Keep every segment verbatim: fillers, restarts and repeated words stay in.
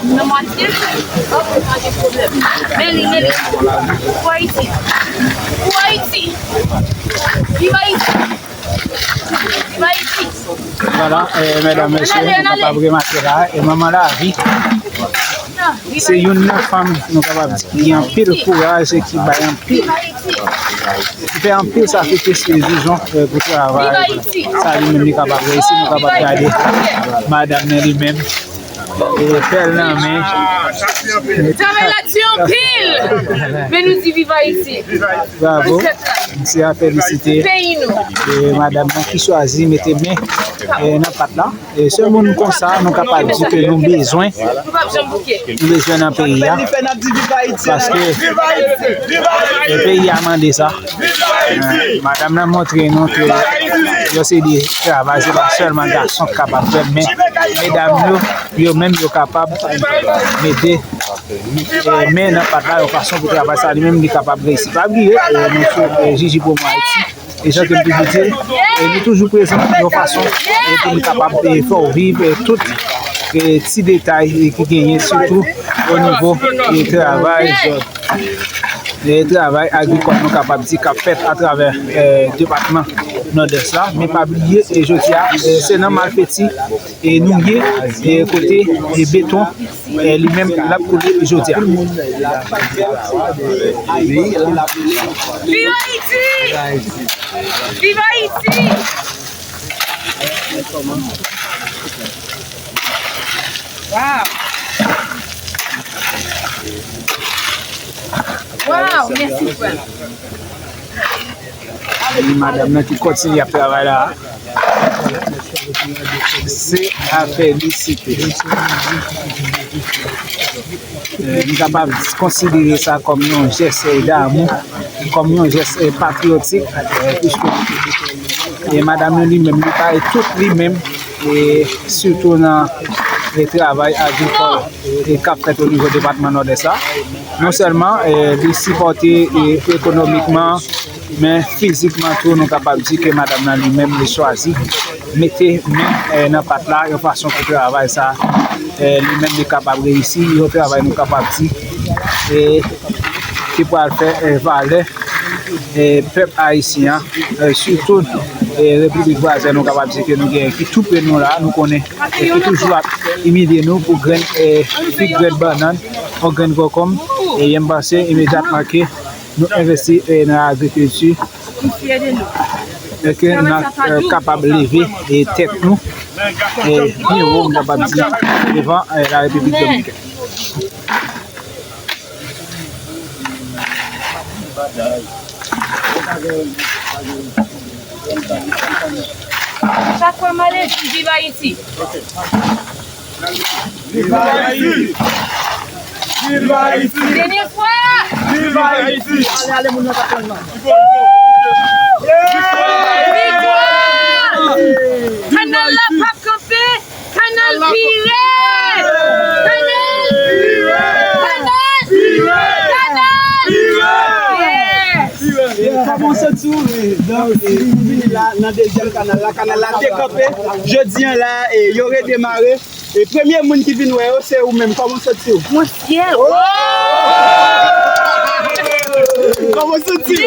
Nan matye, oh, pa gen pwoblèm. Men li, men li. Pou Ayiti. Pou Ayiti. Viv Ayiti. Viv Ayiti. Vwala, eh, medam, mesye, nou kapab remake la, e manman lavi, se youn nan fanm, nou kapab di, ki gen anpil kouraj e ki bay anpil, ki fè anpil sakrifis, dizon, eh, pou travay sa li menm li kapab reyisi. Nou kapab gade madanm nan li menm, e pèl nan men. Travay la di anpil. Men nou di viv Ayiti. Bravo. Misye a felisite, eh, madanm nan ki chwazi mete men, eh, nan pat la. E sèl moun konsa nou kapab di ke nou bezwen, nou bezwen nan peyi a. Paske, eh, peyi a mande sa. Eh, madanm nan montre nou ke yo se de travay, se pa sèlman gason k kapab fè, men medam yo, yo menm yo kapab mete, eh, men nan pat la yon fason pou travay sa li menm li kapab reyisi. Pa bliye, eh, nou sou, eh, Jiji Promo Ayiti. E jan ke m toujou di l, e nou toujou prezan yon fason, e pou nou kapab, e, fè w viv, e, tout, e, ti detay, e, ki genyen, sitou o nivo, e, travay, e, travay agrikòl, nou kapab di, k ap fèt atravè, e, depatman Nòdès la. Men pa bliye, e, jodi a, e, se nan Malfeti, e, nou ye, e, kote, e, beton, e, li menm, l ap koule jodi a. Viv Ayiti! Viv Ayiti! Waw! Waw, mèsi frè. Ni madanm nan ki kontinye ap travay la. Se a felisite. Eh, m kapab konsidere sa kòm yon jès, eh, damou, kòm yon jès, eh, patriyotik, eh, piske, eh, madanm nan li menm, li bay tout li menm, e sitou nan, eh, travay agrikòl, eh, k ap fèt o nivo depatman Nòdès la. Non sèlman, eh, li sipòte, eh, ekonomikman, men fizikman tou, nou kapab di ke madanm nan li menm, li chwazi mete men, eh, nan pat la, yon fason pou travay sa, eh, li menm li kapab reyisi, yon travay nou kapab di, eh, ki pral fè, eh, valè, eh, pèp ayisyen an, eh, sitou, eh, repiblik vwazèn nou kapab di ke nou genyen, ki tou pre nou la, nou konnen, eh, ki toujou ap imilye nou pou grenn, eh, pi grenn bannann, yon grenn konkonm, e m panse imedyatman ke nou envesti, eh, nan agrikilti, e ke n ap, eh, kapab leve, eh, tèt nou, eh, pi wo, m kapab di, devan, eh, la Repiblik Dominikèn. Chak fwa m ale, m di viv Ayiti. Viv Ayiti! Viv Ayiti! Dènye fwa! Viv Ayiti! Ale, ale, moun nan ka pran nan. Viktwa! Kanal la p ap kanpe! Kanal pi rèd! Kanal pi rèd! Kanal pi rèd! Kanal pi rèd! Yes! E kòman w santi w, e, donk, e, ou vini la nan dezyèm kanal la, kanal la te kanpe, jodi a la, e, yo redemare, e premye moun ki vin wè yo, se ou menm, kòman w santi w? Mwen fyè. Kòman w santi w?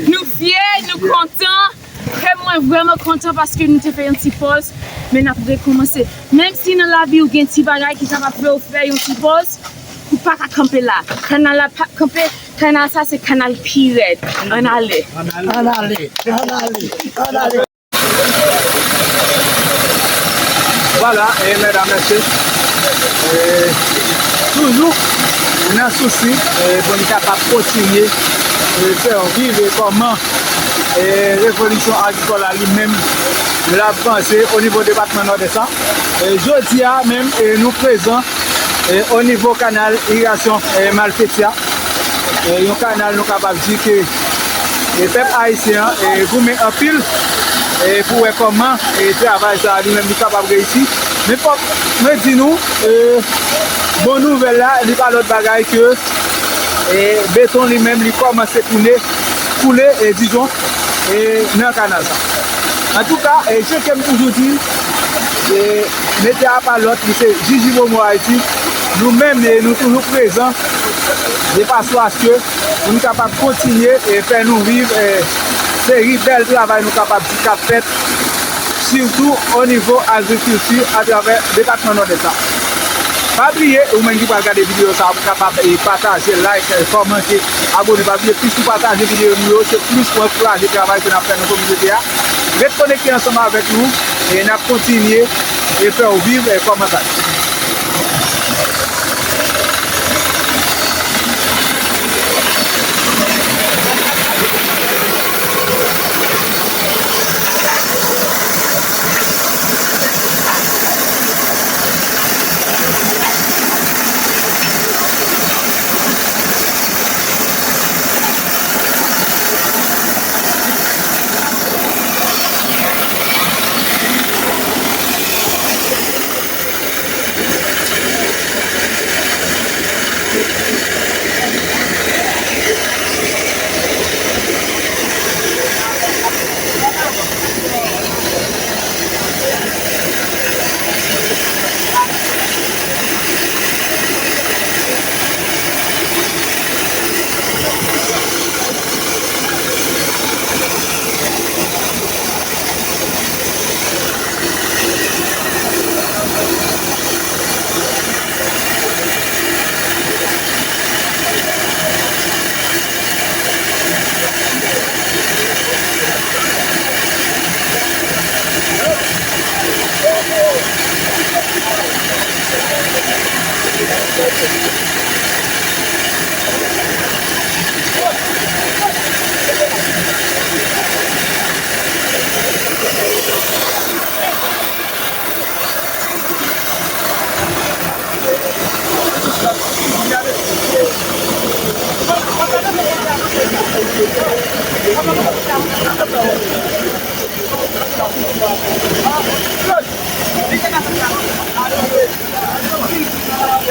Nou fyè, nou kontan. Kè mwen vrèman kontan paske nou te fè yon ti pòz, men n ap rekòmanse. Menm si nan lavi w gen ti bagay ki kapab fè w fè yon ti pòz, ou pa ka kanpe la. Kanal la p ap kanpe, kanal sa se kanal pi rèd. Ann ale. Ann ale, ann ale, ann ale. Vwala, e medam, mesye, e toujou nan sousi, e pou n kapab kontinye, e fè w viv, e kòman, e revolisyon agrikòl la li menm l ap vanse o nivo depatman Nòdès la. E jodi a menm, e nou prezan, e o nivo kanal irigasyon, e Malfeti a. E yon kanal nou kapab di ke, e pèp ayisyen an, e goumen anpil, e pou wè kòman, e travay sa a li menm li kapab reyisi. Men fòk mwen di nou, e bon nouvèl la, li pa lòt bagay ke, e beton li menm li kòmanse koule, koule, e dizon, e nan kanal sa. Antouka, e jan ke m toujou di, E medya a pa lòt, li se Jiji Momo Ayiti. Nou menm, e nou toujou prezan, de fason aske pou nou kapab kontinye e fè nou viv, e, seri bèl travay nou kapab di k ap fèt, sitou o nivo agrikilti atravè depatman Nòdès la. Pa bliye, ou menm ki pral gade videyo sa a, pou kapab, e, pataje, like, e, kòmante, abone. Pa bliye, plis nou pataje videyo nou yo, se plis pou ankouraje travay ke n ap fè nan kominote a. Ret konekte ansanm avèk nou e n ap kontinye e fè w viv, e, kòman sa ye.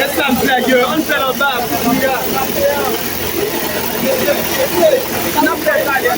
Esklav nèg yo, ann fè l anba, kounye a. N ap fè pale.